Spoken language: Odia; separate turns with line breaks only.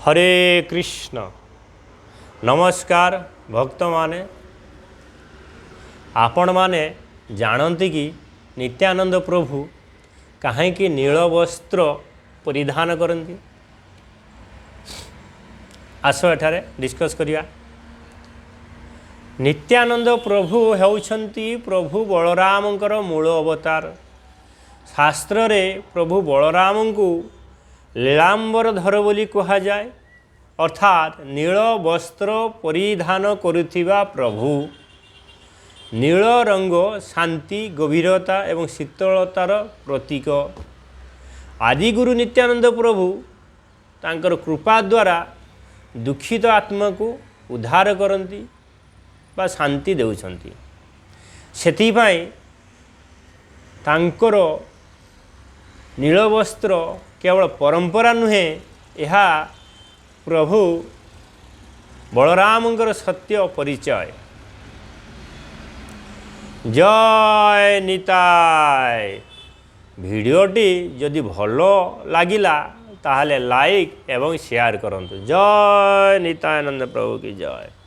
ହରେ କୃଷ୍ଣ। ନମସ୍କାର ଭକ୍ତମାନେ, ଆପଣମାନେ ଜାଣନ୍ତି କି ନିତ୍ୟାନନ୍ଦ ପ୍ରଭୁ କାହିଁକି ନୀଳ ବସ୍ତ୍ର ପରିଧାନ କରନ୍ତି? ଆସ, ଏଠାରେ ଡିସ୍କସ୍ କରିବା। ନିତ୍ୟାନନ୍ଦ ପ୍ରଭୁ ହେଉଛନ୍ତି ପ୍ରଭୁ ବଳରାମଙ୍କର ମୂଳ ଅବତାର। ଶାସ୍ତ୍ରରେ ପ୍ରଭୁ ବଳରାମଙ୍କୁ ନୀଳାମ୍ବର ଧର ବୋଲି କୁହାଯାଏ, ଅର୍ଥାତ୍ ନୀଳ ବସ୍ତ୍ର ପରିଧାନ କରୁଥିବା ପ୍ରଭୁ। ନୀଳ ରଙ୍ଗ ଶାନ୍ତି, ଗଭୀରତା ଏବଂ ଶୀତଳତାର ପ୍ରତୀକ। ଆଦିଗୁରୁ ନିତ୍ୟାନନ୍ଦ ପ୍ରଭୁ ତାଙ୍କର କୃପା ଦ୍ୱାରା ଦୁଃଖିତ ଆତ୍ମାକୁ ଉଦ୍ଧାର କରନ୍ତି ବା ଶାନ୍ତି ଦେଉଛନ୍ତି। ସେଥିପାଇଁ ତାଙ୍କର ନୀଳ ବସ୍ତ୍ର କେବଳ ପରମ୍ପରା ନୁହେଁ, ଏହା ପ୍ରଭୁ ବଳରାମଙ୍କର ସତ୍ୟ ପରିଚୟ। ଜୟ ନିତାଇ। ଭିଡ଼ିଓଟି ଯଦି ଭଲ ଲାଗିଲା, ତାହେଲେ ଲାଇକ୍ ଏବଂ ସେୟାର କରନ୍ତୁ। ଜୟ ନିତ୍ୟାନନ୍ଦ ପ୍ରଭୁ କି ଜୟ।